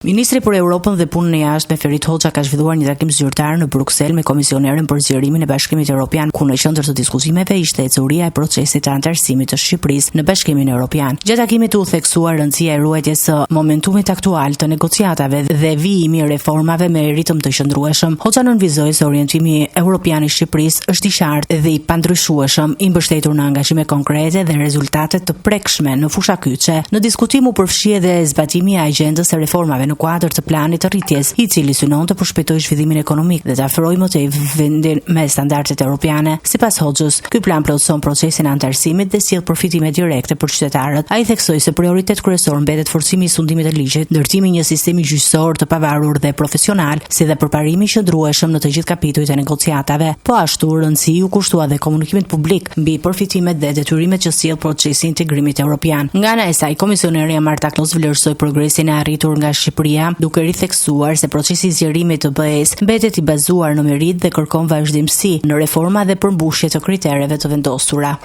Ministri për Europën dhe Punën e Jashtme Ferit Hoxha ka zhvilluar një takim zyrtar në Bruksel me komisioneren për zgjerimin e Bashkimit Evropian, ku në qendër të diskutimeve ishte ecuria e procesit të anëtarësimit të Shqipërisë në Bashkimin Evropian. Gjatë takimit u theksua rëndësia e ruajtjes së momentumit aktual të negociatave dhe vijimi i reformave me ritëm të qëndrueshëm. Hoxha nënvizoi se orientimi europian i Shqipërisë është i qartë dhe i pandryshueshëm, i mbështetur në angazhime konkrete dhe rezultate të prekshme në fusha kyçe. Në diskutim u përfshi edhe zbatimi i agjendës së reformave në kuadër të planit të rritjes, i cili synon të përshpejtojë zhvillimin ekonomik dhe të afrojë më tej vendin me standardet europiane. Sipas Hoxhës, ky plan plotëson procesin e anëtarësimit dhe sjell përfitime direkte për qytetarët. Ai theksoi se prioritet kryesor mbetet forcimi i sundimit të ligjit, ndërtimi i një sistemi gjyqësor të pavarur dhe profesional, si dhe përparimi i qëndrueshëm në të gjithë kapitujt e negociatave. Po ashtu, rëndësi iu kushtua dhe komunikimit publik mbi përfitimet dhe detyrimet që sjell procesi i integrimit europian. Nga ana e saj, komisionerja Marta Kos vlerësoi progresin e arritur nga Shqipëria, duke ritheksuar se procesi i zgjerimit të BE-së mbetet i bazuar në meritë dhe kërkon vazhdimësi në reforma dhe përmbushje të kritereve të vendosura.